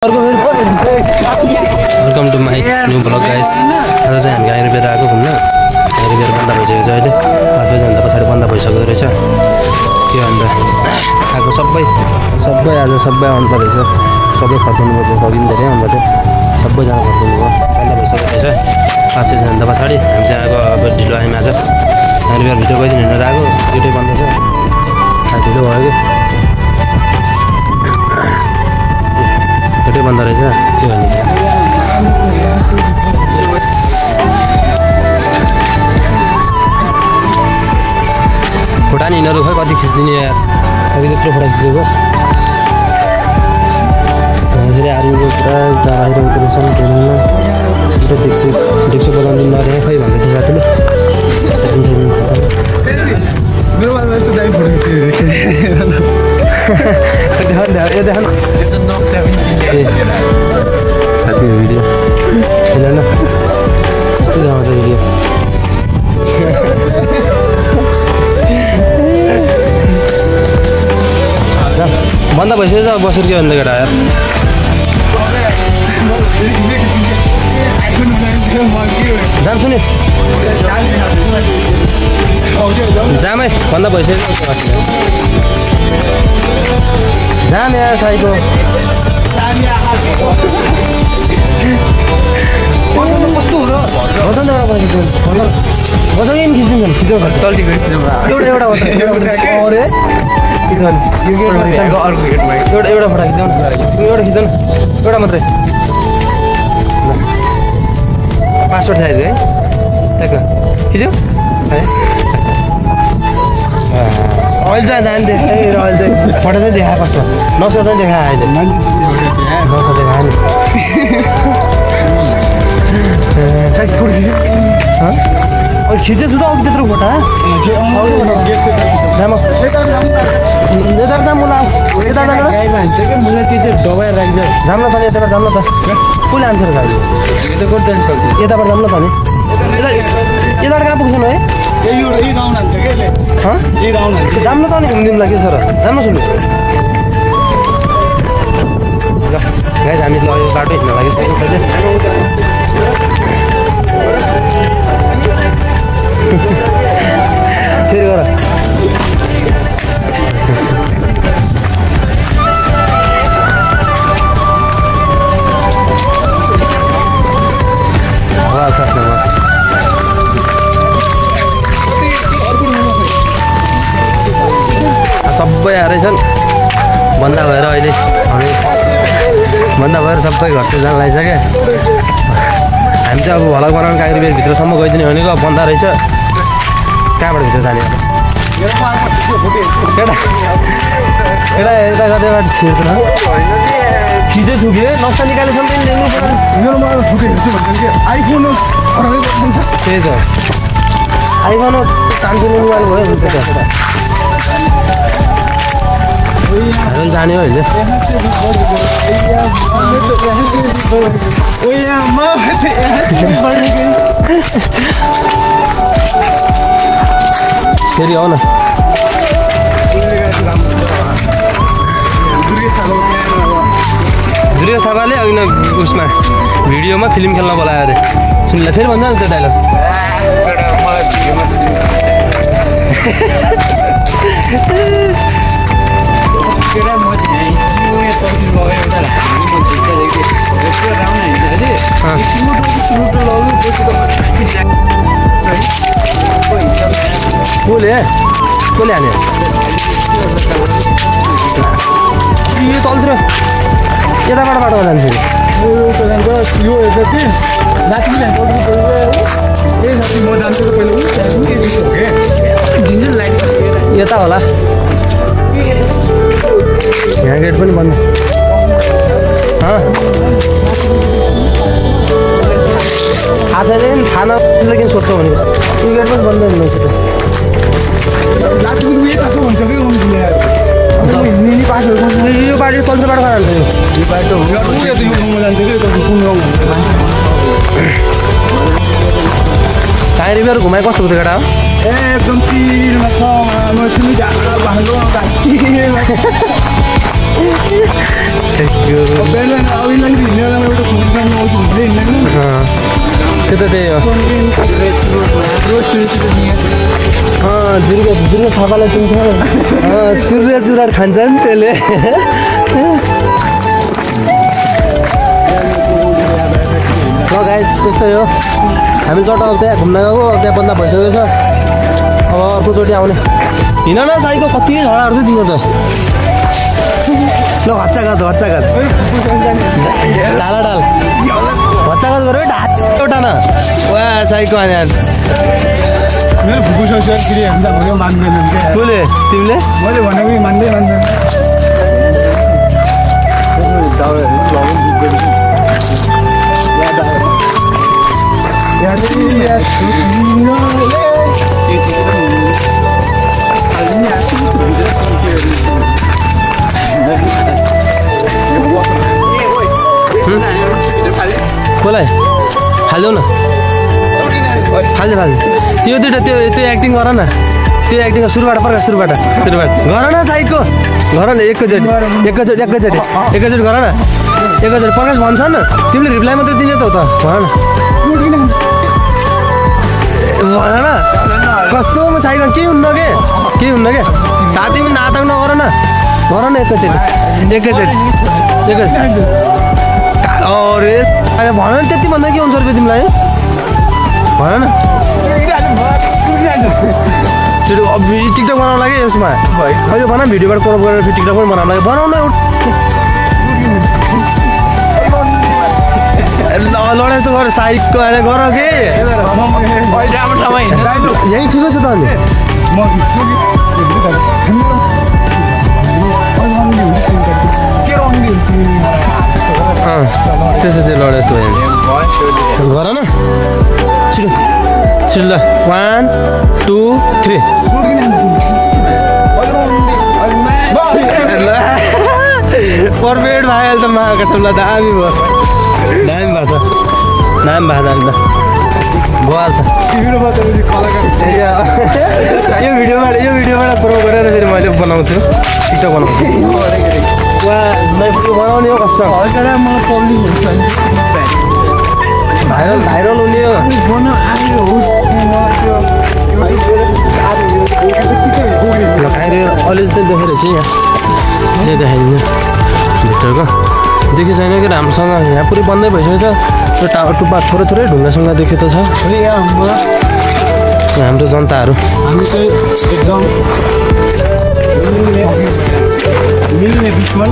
Welcome to my new blog guys. आज चाहिँ हामी गाई रिपेयर आएको घुम्न। गाई रिपेयर बन्द भइसकेको छ अहिले 5 बजीभन्दा पछाडि बन्द भइसक्दो रहेछ। के भन्दा आएको सबै आज सबै आउनु परेछ। सबै फर्किनु पर्छ, फर्किनु धेरै आउनु पर्छ। सबैजना फर्किनु भयो, बन्द भइसकेको रहेछ 5 बजीभन्दा पछाडि। हामी चाहिँ आएको अब ढिलो आयौँ आज। गाई रिपेयर भित्र गइदिनु हिँडेर आएको, गेटै बन्द छ। ढिलो भयो कि गेटै बन्द रहेछ। के भन्ने फोटा नि यिनीहरू खै कति खिच्दिने यार, अघि त्यत्रो फोटा खिचेको। फेरि आर्मीको पुरा बाहिर उत्रेछन् ट्रेनिङमा। एउटा डेक्सी बोलाउनु नरे खै भन्दै थियो साथीले। साथी भिडियो हेर न कस्तो देखाउँछ भिडियो। बन्द भइसकेछ बसेर के भन्दै केटा यार। जान्छ नि जामै बन्द भइसकेको जाम यार साइको। एउटा फोटा खिच्नु, एउटा खिच्नु, एउटा मात्रै पासवर्ड साइज है त्यहाँ खिच्यो है। अहिले चाहिँ जान्थेँ अहिले चाहिँ फोटो चाहिँ देखाएको कस्तो नसो चाहिँ देखायो अहिले नसो देखायो नि। अहिले खिचेछु त अघि त्यत्रो फोटा यता मलाई डबाएर राख्छ। जाम न त नि यताबाट जाम न त कसले आन्सर खायो यताबाट जाम न त नि। यताबाट कहाँ पुग्छन् है जाम न त नि घुमिदिउँला के छ र जाम न सुन्नु। ल गाइस हामी ल यो बाटो हिँड्न लाग्यो फेरि गर। सबै आएर छन् बन्दा भएर अहिले हामी बन्दा भएर सबै घर चाहिँ जान लागिसक्यो। हामी चाहिँ अब भलक बनाउनु गाई रिपेयर भित्रसम्म गइदिने भनेको बन्दा रहेछ। कहाँबाट भित्र जाने एउटा यता कतैबाट छिर्दैन खिचै छुके नक्सा निकालेसम्म पनि ल्याउनु पर्यो। आइफोन त्यही त आइफोन चान्सो लिनु मोबाइल भयो जाने हो हिजो। फेरि आऊ न दुर्गा थापाले अघि न उसमा भिडियोमा फिल्म खेल्न बोलायो अरे सुनिला। फेरि भन्छ नि त्यो डाइलग कसले हान्यो यो तलतिर यताबाट बाटोमा जान्छ यता होला। यहाँ गेट पनि बन्द थाहा छैन थाहा नभएर किन सोध्छौ भनेको यो गेट पनि बन्द हुँदैछ त। यो बाटो तल्लो बाटो खान्छ यो बाटो गाई रिपेयर घुमाए कस्तो हुँदै केटा हो एकदम चिरमा छ। त्यो त त्यही हो जुर्गा छापालाई चिन्छ सूर्य चुराट खान्छ नि त्यसले ल गाइस त्यस्तै हो हामी जटा त्यहाँ घुम्न गएको त्यहाँ बन्दा भइसकेको छ अब अर्कोचोटि आउने हिँड न साइको कति झडाहरू चाहिँ तिम्रो त ल हच्चाघात डाला डाल हच्चाघात गरेर एउटा न वा साइको आने मेरो फुपू ससुराले भन्दा मान्दैनन् क्या कसले तिमीले मैले भनेको मान्दैन कसलाई हाल्देऊ न हाल्दै त्यो दुइटा त्यो एक्टिङ गर न त्यो एक्टिङ सुरुबाट सुरुबाट गर न साइको गर न एकैचोटि गर न एकैचोटि प्रकाश भन्छ न तिमीले रिप्लाई मात्रै दिने त हो त भन न कस्तो म साइको केही हुन्न के साथी पनि नाटक नगर न एकैचोटि अरे भन न त्यति भन्दा के हुन्छ रुपियाँ तिमीलाई भन न टिकटक बनाउनु लागि यसमा अहिले भन भिडियोबाट क्रप गरेर फेरि टिकटक पनि बनाउनु लागि बनाउनु लडा जस्तो गर साइडको गर के यहीँ ठिकै छ त अनि त्यसो चाहिँ लडा जस्तो भयो गर न छिटो ल 1 2 3 पर्फेक्ट भयो त महाकसमलाई दामी भयो दामी भएको भइहाल्छ यो भिडियोबाट प्रो गरेर फेरि मैले बनाउँछु टिकटक बनाउँछु वा बनाउने हो कस्तो भाइरल हुने हो अलिअलि चाहिँ देखेर चाहिँ यहाँ देखाइदिनु भित्रको देखि छैन कि राम्रोसँग यहाँ पुरै बन्दै भइसकेको छ त्यो टावर टुप्पा थोरै ढुङ्गासँग देखेको छ हाम्रो जनताहरू हामी चाहिँ एकदम मिल्ने दुश्मन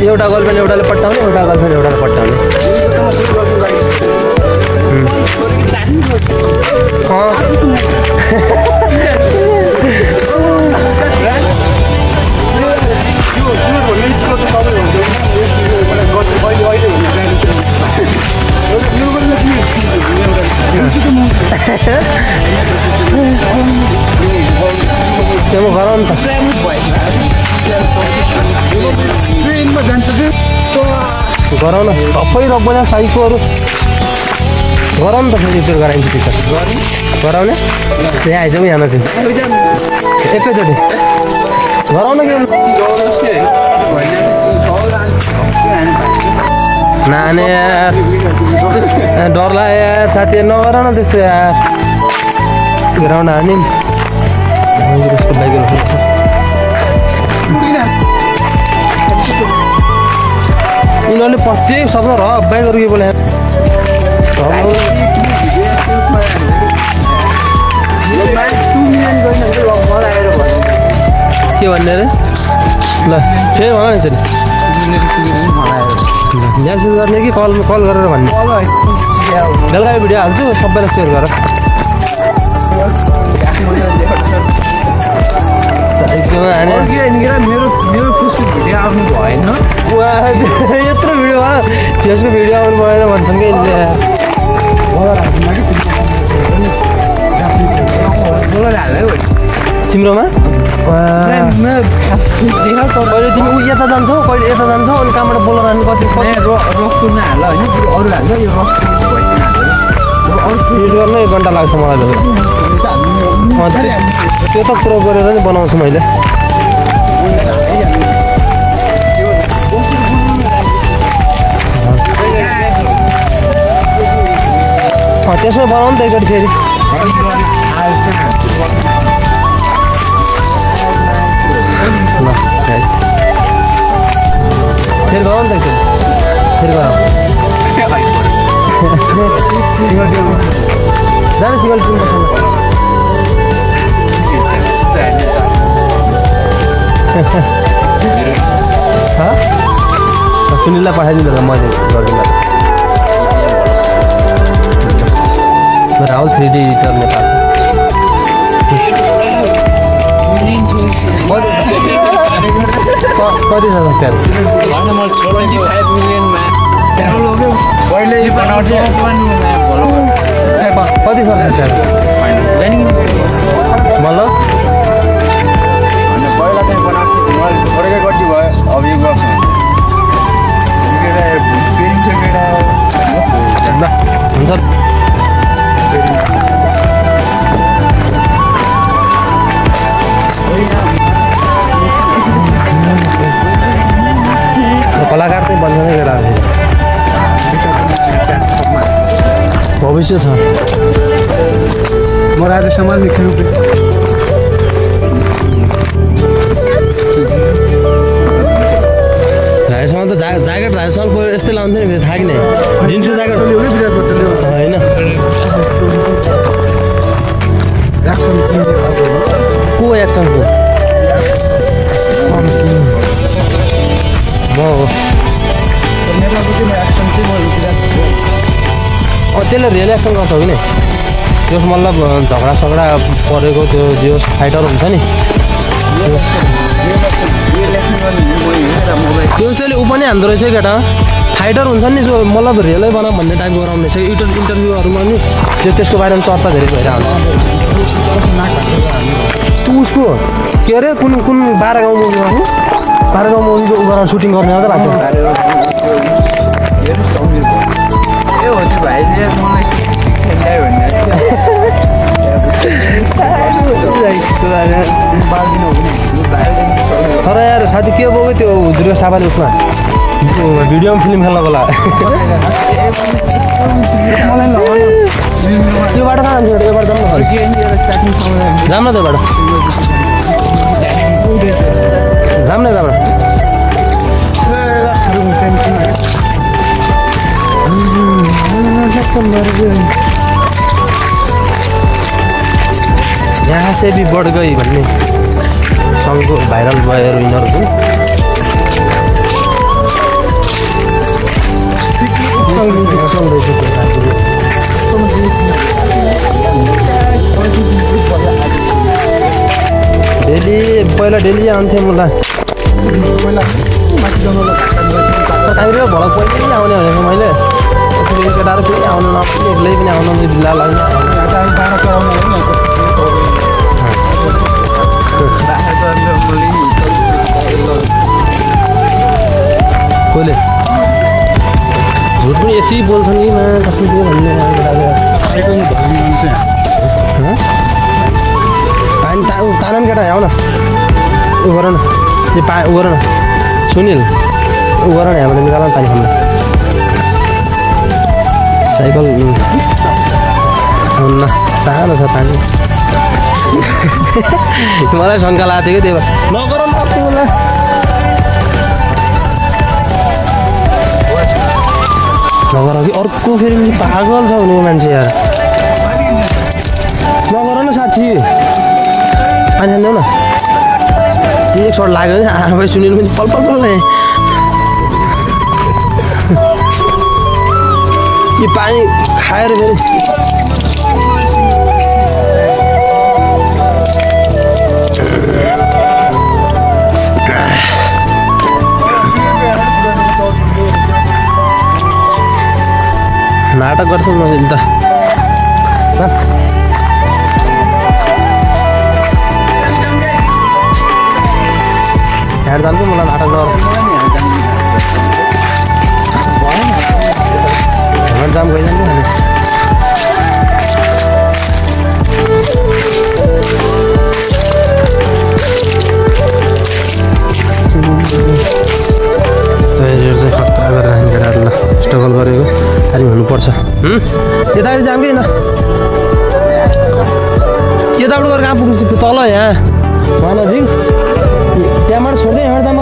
एउटा गर्लफ्रेन्ड एउटाले पट्टाउने एउटा गर्लफ्रेन्ड एउटाले पट्टाउने त्यो म गरौँ त गरौँ न सबै रब्बा साइकोहरू गरौँ न त फेरि त्यो गराइन्छ टिकट गराउने यहाँ आइज यहाँ नजिक एकैचोटि गरौँ न के नानी यार डर लाग्यो यार साथी नगर न त्यस्तो यार ग्राउन्ड हार्ने त्यसको बाइकहरू यिनीहरूले प्रत्येक शब्द र बाइकहरू के बोले के भन्ने अरे ल फेरि भन नि चाहिँ म्यासेज गर्ने कि कल गरेर भन्ने बेलुका भिडियो हाल्छु सबैलाई सेयर गर मेरो फेसबुक भिडियो आउनु भएन यत्रो भिडियो भयो त्यसको भिडियो आउनु भएन भन्छन् कि तिम्रोमा कहिले तिमी यता जान्छौ कहिले यता जान्छौ अनि कहाँबाट बोलेर अनि कति रक्सु नहाल होइन अरू हाल्छ यो रक्सु अरू युज गर्न 1 घन्टा लाग्छ मलाई त्यो त कुरो गरेर नि बनाउँछु मैले त्यसमै बनाउनु नि त एकचोटि फेरि ल गाइस फेरि गरौँ नि त एकचोटि फेरि गरौँ जाने सिगल टिम सुनिललाई पठाइदिनु त मैले गरिदिनु राहुल 3D एडिटर नेपाल कति छ सब्सक्राइबर कति छ मतलब पहिला चाहिँ बनाएको गरेकै कति भयो अब यो गर्छ हुन्छ कलाकार चाहिँ बन्छ नै केटा भविष्य छ म राजा समाज खेल्नु रायोसँग त ज्याकेट रायोसँगको यस्तै लाउँथ्यो नि थाहा कि नै जिन्सको ज्याकेट होइन को एक्सनको म हो त्यसले रियल एक्सन गर्छ कि नै त्यो मतलब झगडा परेको त्यो जो फाइटर हुन्छ नि त्यो त्यसले ऊ पनि हान्दो रहेछ केटा फाइटर हुन्छ नि जो मतलब रियलै बनाऊ भन्ने टाइपको गराउने छ इन्टरभ्यूहरूमा नि त्यसको बारेमा चर्चा धेरै भइरहन्छ उसको के अरे कुन 12 गाउँ मुभी गर्नु 12 गाउँ मुभी ऊ गरेर सुटिङ गर्ने मात्रै भएको तर यार साथी के बोक्यो त्यो दुर्गा थापाले उसमा भिडियोमा फिल्म खेल्न होला त्यो बाटो कहाँ जान्छ यो बाटो जाम न त्यो बाटो जाम न त्यहाँबाट यहाँ से भी बढ गई भन्ने सङ्घको भाइरल भयो यिनीहरूको डेली आउँथेँ म त टाइगर भडक पहिल्यै आउने भनेको मैले केटाहरू फेरि आउनु नपाउने एक्लै पनि आउनु ढिला लाग्ने कसले झुट पनि यति बोल्छन् कि कसले के भन्ने पानी तान केटा आऊ न ऊ गर न यो ऊ गर न सुनिल ऊ गर न यहाँबाट निकाल न पानी खानु साइकल हुन्न सानो छ पानी मलाई शङ्का लागेको थियो कि त्यही भएर नगर नगर कि अर्को फेरि पागल छ भने मान्छे यार नगर न साथी पानी खानु न एक सर्ट लाग्यो नि आफै सुनिल पनि पल यो पानी खाएर फेरि नाटक गर्छु मैले त हेर जान्छु मलाई नाटक गर जाम गइजान्छ यतापट्टि जाम कि न यताबाट गएर कहाँ पुग्छु तल यहाँ वहाँ नजिक त्यहाँबाट छोड्दै हिँड्दा म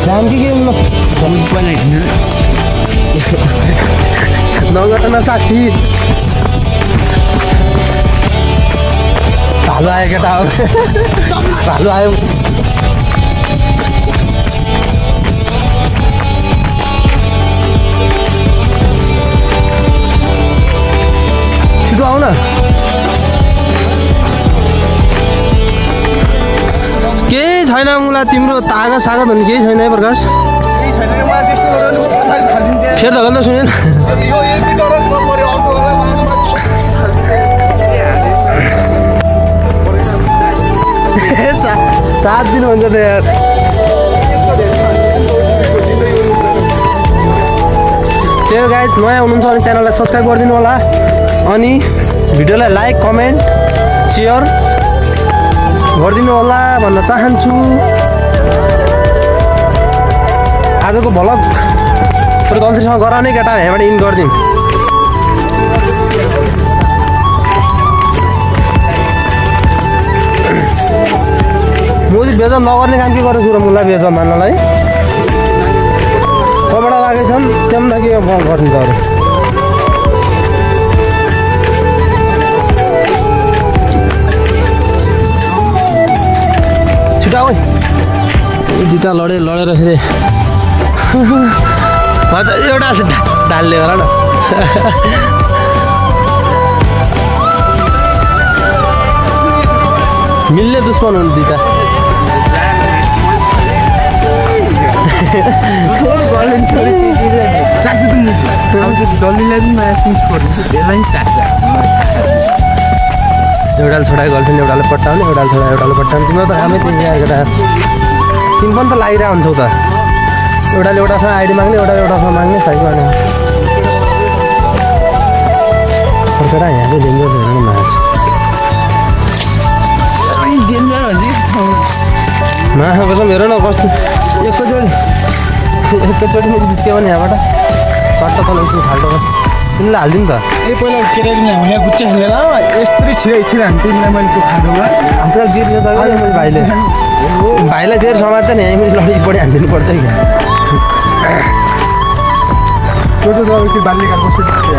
जाम कि के नगर न साथी भालु आयो केटा हो भालु आयो छिटो आऊ न केही छैन मलाई तिम्रो तागत सागत भन्ने केही छैन है प्रकाश फेरि त गल्त सुनेन 7 दिन हुन्छ त यार त्यही गाइज नयाँ हुनुहुन्छ भने च्यानललाई सब्सक्राइब गरिदिनु होला अनि भिडियोलाई लाइक कमेन्ट सेयर गरिदिनु होला भन्न चाहन्छु आजको भ्लग थोरै गल्तीसँग गर नै केटा यहाँबाट इन गरिदिउँ मोदी बेजन नगर्ने काम के गरेको छु र मुला बेजन मान्नलाई कपडा लागेछन् त्यहाँ के गर्नु त अरू छिटो आऊ दुईटा लडेर फेरि एउटा ढाल्ने होला न मिल्ने दुश्मन हुन् दुईटा एउटाले छोडायो गर्लफ्रेन्ड एउटाले पट्टाउने एउटाले छोडायो एउटाले पट्टाउने तिम्रो त कामै त्यही केटा तिमी पनि त लागिरहेको हुन्छौ त एउटाले एउटासँग आइडी माग्ने एउटासँग माग्ने साइकल माग्ने केटा यहाँ चाहिँ डेन्जर हेर्नु माछ कसम हेर न कस्तो एकैचोटि मेरो बित्यो भने यहाँबाट कट्ट तल फाल्टो तिमीलाई हालिदिउँ त ए पहिला केटाले यहाँ हुने गुच्चा खेलेर यस्तरी छिराइ तिमीलाई मैले त्यो खानु आजकल गिर्छ त भाइलाई फेरि समात्छ नि यहीँ लडी बढी हालिदिनु पर्छ कि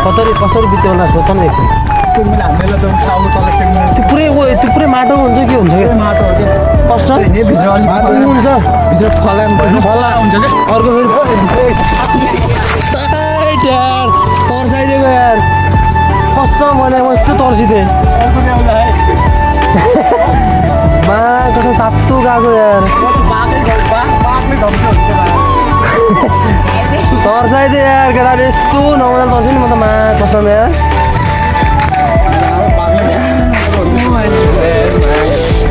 कसरी बित्यो होला सोच न एकछिन त्यो पुरै माटो हुन्छ के हुन्छ क्या माटो कस्तो हुन्छ फला हुन्छ क्या अर्को फेरि यार तर्साइदिएको यार कस्तो भने म यस्तो तर्सिदिएँ मा कसो तातो गएको यार तर्साइदिएँ यार केटाले यस्तो नहुँदा तर्स्यो नि म त मा कसम यार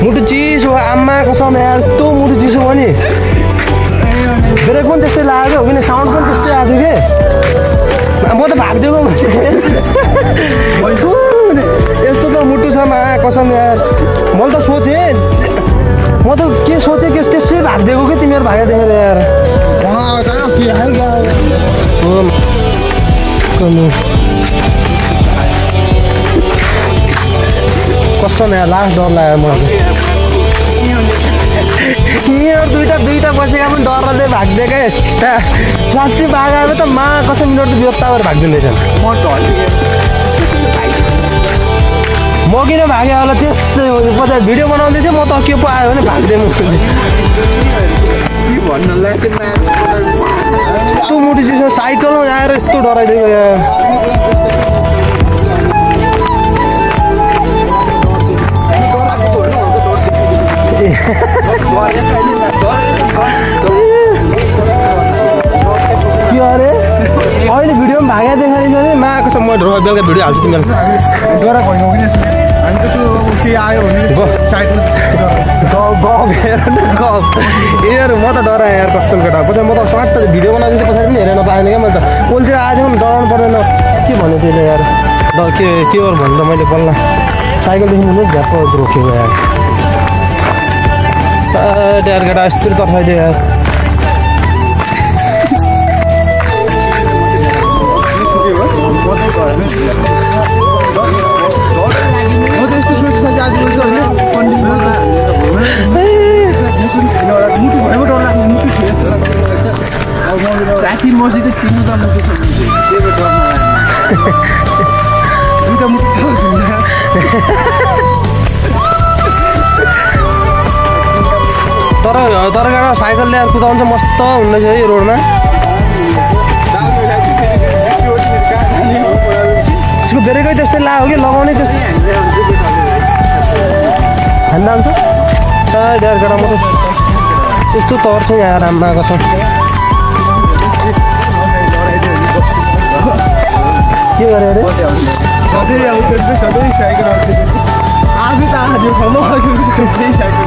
मुटु चिसो आम्मा कसम यार यस्तो मुटु चिसो भयो नि ब्रेक पनि त्यस्तै लागेको हो कि साउन्ड पनि त्यस्तै आएको थियो कि म त भागिदिएको यस्तो त मुटु छ मा कसम यार मैले त सोचेँ म त के सोचेँ कि त्यसै भागिदिएको कि तिमीहरू भागे देखेर यार कस्तो यहाँ लास्ट डर लाग्यो मलाई यिनीहरू दुईटा बसेका पनि डरले भागिदिएकै साँच्ची भागायो त मा कसै मिनट त व्यवस्था गरेर भागिदिँदैछन् म किन भागेँ होला त्यसै पछि भिडियो बनाउँदै थिएँ म त के पो आयो भने भागिदिएँ म यस्तो मुटु चिसो साइकलमा आएर यस्तो डराइदिएको यार के अरे अहिले भिडियो पनि भागे देखाइदिन्छ नि मा कसम म बेलुका भिडियो हाल्छु तिमीलाई डरा भएन कि हामी त त्यो के आयो भने यिनीहरू म त डराएँ यार कस्तो केटा पछि म त स्वाट भिडियो बनाइदिन्छ पछाडि पनि हेरेन पाएन क्या मैले त पोलतिर आएको थियो नि डराउनु पर्दैन के भन्यो त्यसले यार के गर्नु भन्नु त मैले बल्ल साइकलदेखि नै झ्याप्प रोकेको यार यार केटा यस्तो तर्साइदियो यार मसित चिन्नु त मुटु छ के डर नलाग्नु नि त मुटु छ तर गाडा साइकल ल्याएर कुदाउँछ मस्त हुँदैछ है यो रोडमा त्यसको ब्रेकै त्यस्तै लाग्यो कि लगाउने त्यस्तै हान्दा हुन्छ ड्यार गाडा म त त्यस्तो तर्छ यहाँ आम्मा कसम के गरे अरे सधैँ साइकल आज त आज ठाउँमा सधैँ साइकल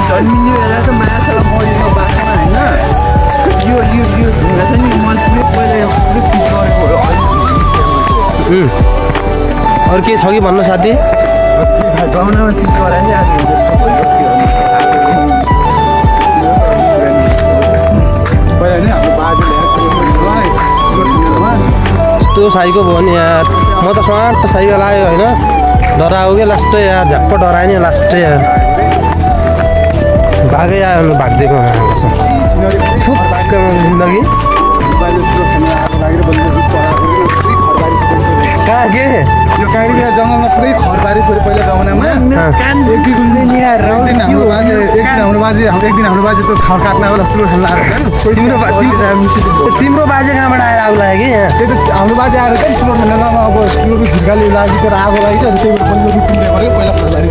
जन्मिने बेला त माछालाई मरिनु बाटोमा होइन यो ढुङ्गा छ नि मैले पहिला पुरै पिच गरेको अरू के छ कि भन्नु साथी गहनामा पिच गराए नि आज पहिला नि हाम्रो बाजेले त्यो साइकल भयो नि यार म त स्वाट साइकल आयो होइन डरायो क्या लास्टै यार झ्याप्प डरायो नि लास्टै यार भागै आयो भने भागिदिएको जिन्दगी कहाँ के यो काँक्री जङ्गलमा पुरै खरबारी छोड्यो पहिला जमानामा एक दिन हाम्रो बाजे त्यो खर काट्न होला ठुलो ठाउँ आएको तिम्रो बाजे कहाँबाट आएर आगो लाग्यो कि यहाँ त्यही त हाम्रो बाजे आएर चाहिँ ठुलो ठाउँमा अब ठुलो झुर्काले लागि तर आगो लागि चाहिँ त्यही भएर बल्ल गरेको पहिला खरबारी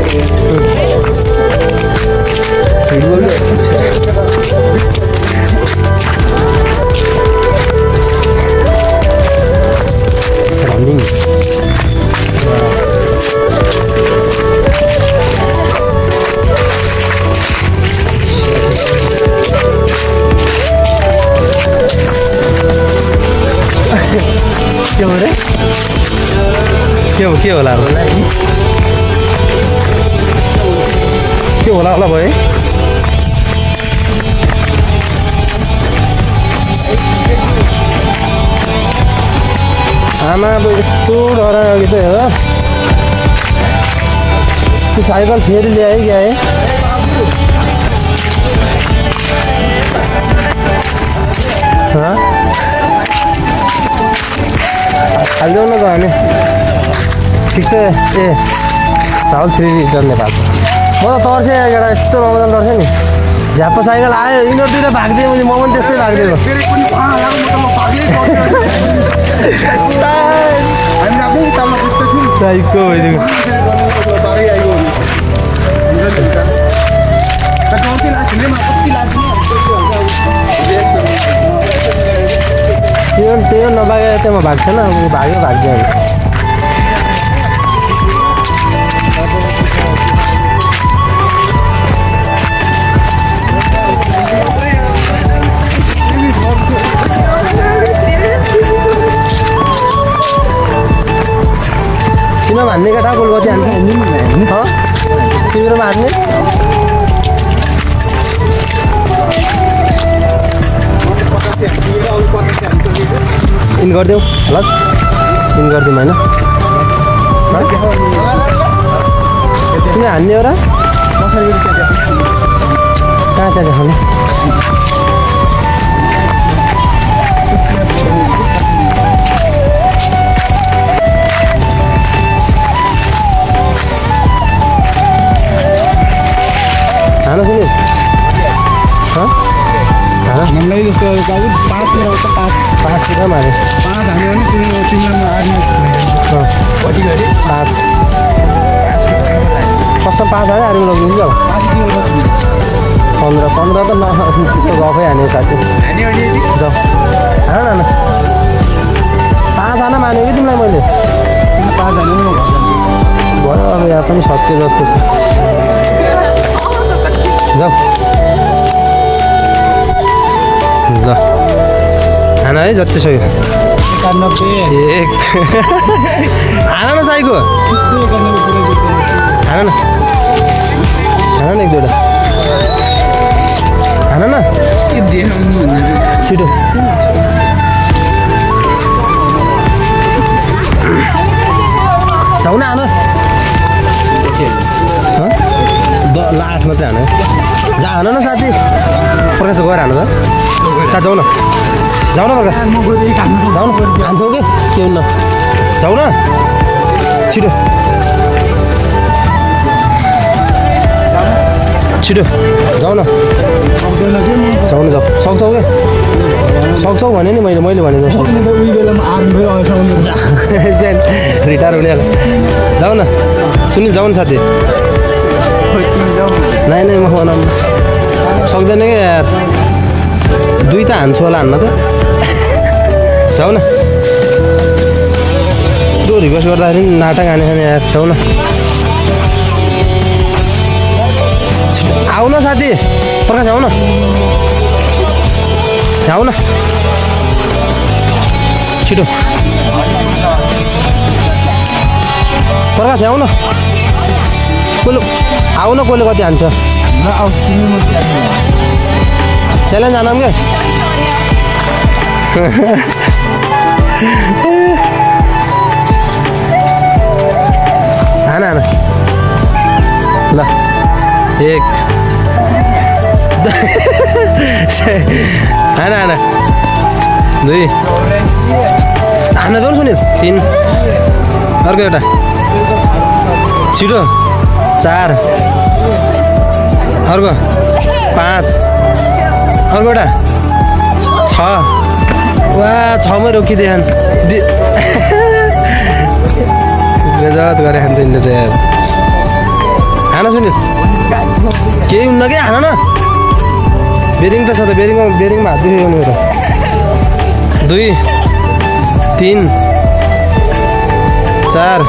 के होला होला भयो आमा अब यस्तो डरायो कि त हो त्यो साइकल फेरि ल्याए क्या है हालिदेऊ न त अनि ठिक छ ए राहुल 3 लिटर नेपाल म त तर्सेँ एउटा यस्तो मजाले तर्सेँ नि झ्याप्प साइकल आयो यिनीहरूतिर भाग्दिएँ मैले म पनि त्यस्तै भागिदिएको साइको भइदिएको त्यो नभागेर चाहिँ म भाग्थेन भाग्यो भाग्दैन किन भन्ने केटा गोलगती हान्छ तिम्रो मार्ने इन गरिदेऊ ल इन गरिदिउँ होइन किन हान्ने हो र कहाँ त्यहाँ देखाउने हान सुनि हामीलाई जस्तो बाबु 5 तिर आउँछ 5 तिर मारे 5 हान्यो भने तिमीमा 8 5 कसम 5 हाने आर्मी लगिदिन्छ अब 15 त गफै हान्यो साथी जाऊ हान न 5 हाना मान्यो कि तिमीलाई मैले 5 हान्यो नि भयो अब यहाँ पनि सत्य जस्तो छ जाऊ ल हान है जति सक्यो 91 हान न साइको हान न एक दुईवटा हान न छिटो जाऊ न हान ल 8 मात्रै हान जा हान न साथी प्रकाश गएर हान त साथ जाऊ न प्रकाश जाऊ न खान्छौ के हुन्न जाऊ न छिटो छिटो जाऊ न जाऊ सक्छौ भने नि मैले भने रिटायर हुने जाऊ न सुनिल जाऊ न साथी नै म बनाउनु सक्दैन क्या यार 2 त हान्छु होला हान्न त जाऊ न त्यो रिक्वेस्ट गर्दाखेरि नाटक हाने यार जाऊ न आऊ न साथी प्रकाश आऊ न छिटो प्रकाश आऊ न कसले कति हान्छ च्यालेन्ज हानौँ क्या हान ल 1 हान 2 हान जाउँ सुनिल 3 अर्को एउटा छिटो 4 अर्को 5 अर्को एउटा 6 वा 6 मै रोकिदिए गजत गरे खान्छ यिनले त यार हान सुनिल केही हुन्न क्या हान न बेरिङ त छ त बेरिङमा हात दुख्यो मेरो 2 3 4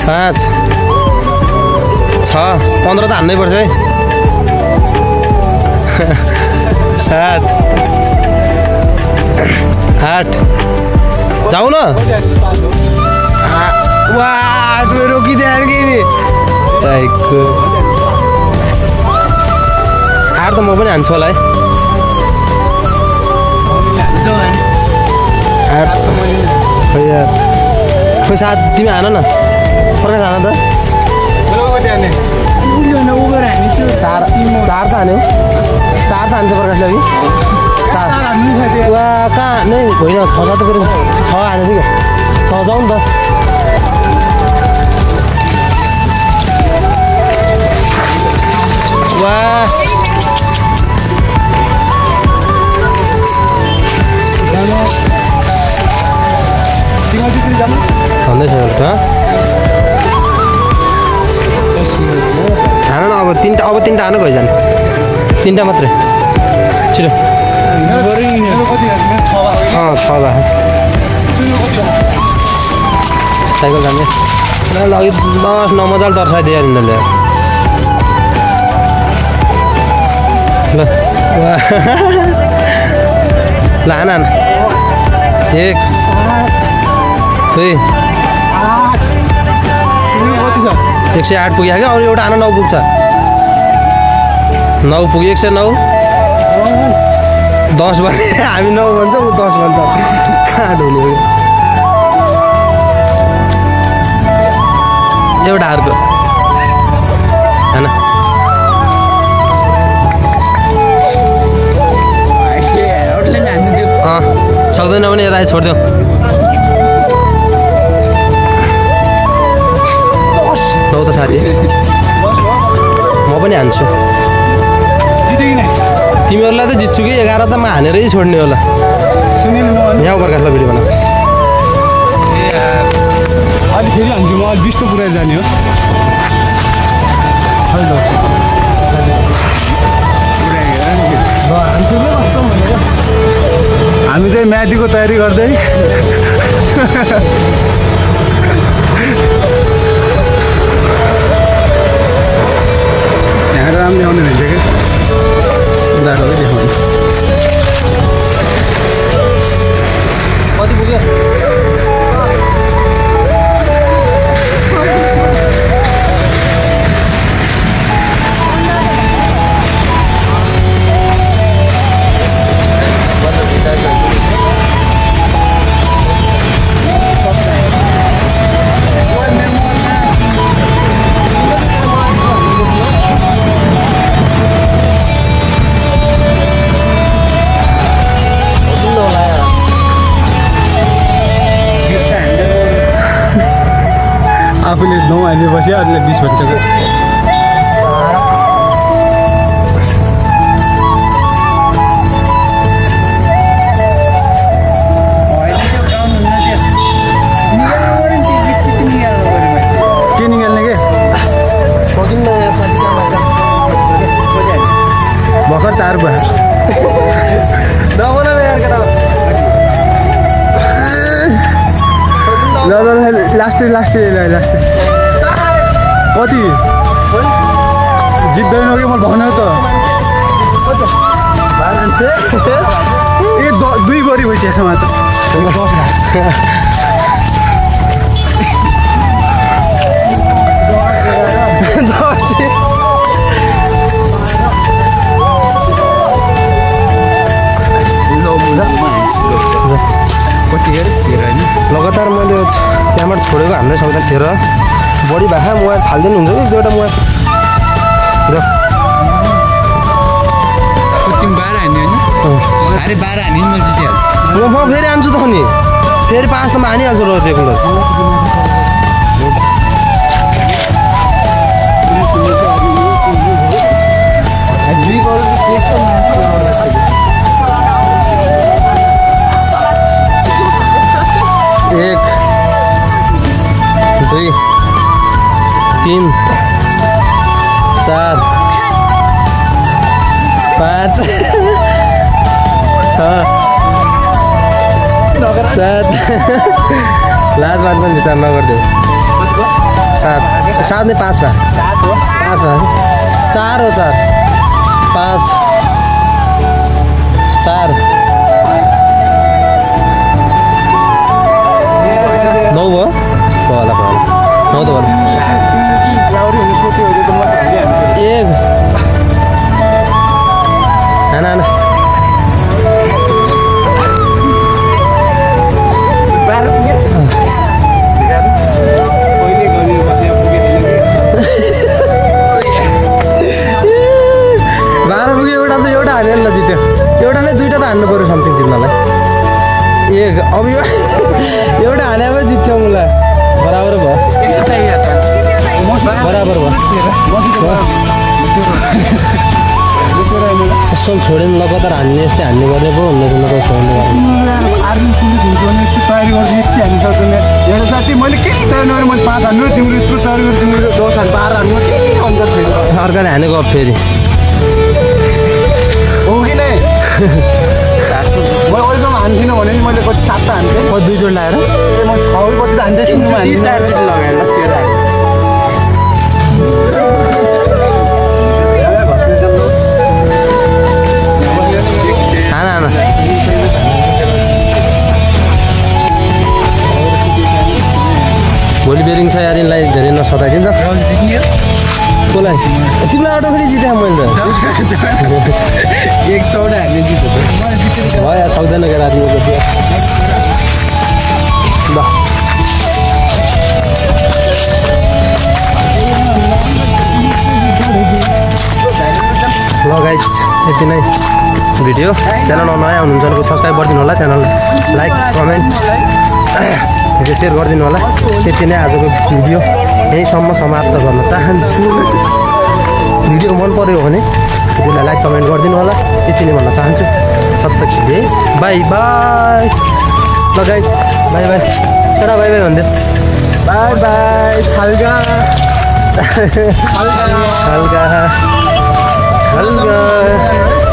5 6 15 त हान्नै पर्छ है 7 8 जाऊ न वा 8 मै रोकिदिए कि नि 8 त म पनि हान्छु होला है 8 खोइ साथ तिमी हान न प्रकाश हान त 4 त हान्यो 4 त हान्थ्यो प्रकाशले कि 4 वा कहाँ नै होइन 6 त फेरि 6 हानेको थियो क्या 6 जाउँ नि त वा भन्दैछ हान न अब 3टा हान गइजाने 3टा मात्रै छिटो 6 साइकल जाने अघि नमजाले तर्साइदियो यार यिनीहरूले ल हान 1 2 108 पुग्यो क्या अरू एउटा हान 9 पुग्छ 9 पुग्यो 109 10 भने हामी 9 भन्छौँ ऊ 10 भन्छ कहाँ ढुल्यो एउटा अर्को हैन सक्दैन भने यता छोडिदेऊ नौ त साथी म पनि हान्छु तिमीहरूलाई त जित्छु कि 11 त म हानेरै छोड्ने होला यहाँ प्रकाशलाई भिडियो बना अलि फेरि हान्छु म अलि 20 त पुऱ्याएर जाने हो हामी चाहिँ म्यादीको तयारी गर्दै यहाँ राम्रो आउने भन्छ क्या उनीहरू देखाउने कति पुग्यो मान्छे बस्यो अहिले 20 भइसक्यो के निकाल्ने के भर्खर 4 भयो लास्ट कति जित्दैन कि म भन्नु त ए 2 गरी भइसकेछ मात्र लगातार मैले त्यहाँबाट छोडेको हाम्रै सक्दाखेरि बढी भाषा मोबाइल फाल्दिनु हुन्छ कि एउटा मोबाइल म फेरि आन्छु त नि फेरि 5 मा हानिहाल्छु र रेगुलर एक 2 3 4 5 6 7 लाज मान्छ विचार नगरिदेऊ 7 नै 5 भए 5 भए 4 हो 4 5 4 9 भयो होला 9 त होला 1 आना एउटा हानेर ल जित्यो एउटा नै 2टा त हान्नु पर्यो समथिङ तिमीलाई एक अब एउटा हानेमा जित्थ्यो मलाई बराबर भयो बराबर भयो कस्तो छोडेन लगातार हान्ने यस्तै हान्ने गर्ने पो हुन्न छोड्नु आर्मी पुलिस हुन्छ भने यस्तो तयारी गर्छु यति हान्नु सक्दैन एउटा साथी मैले के तयारी गरेँ मैले 5 हान्नु तिम्रो यस्तो तयारी गरेँ तिम्रो 10 हान्नु 12 हान्नु के अन्तर छैन अर्काले हानेको अब फेरि हो कि नै म अहिलेसम्म हान्थिनँ भने नि मैले कति 7 हान्थेँ 2 चोट लगाएर म 6 पछि हान्थेँ 4 चोटि लगाएर भोलि बेरिङ छ यार यिनलाई धेरै नसताइदिनु त कसलाई तिमीलाई एउटा फेरि जितेँ मैले त एक चौडा हान्ने जित्यो भयो सक्दैन क्या रातिको ल गाइज यति नै भिडियो च्यानलमा नयाँ हुनुहुन्छ भने सब्सक्राइब गरिदिनु होला च्यानललाई लाइक कमेन्ट सेयर गरिदिनु होला यति नै आजको भिडियो यहीसम्म समाप्त गर्न चाहन्छु भिडियो मन पर्यो भने भिडियोलाई लाइक कमेन्ट गरिदिनु होला यति नै भन्न चाहन्छु तबतक बाई बाई ल गाइज बाई बाई एउटा बाई बाई भन्दै बाई बाई छल्गा छल्गा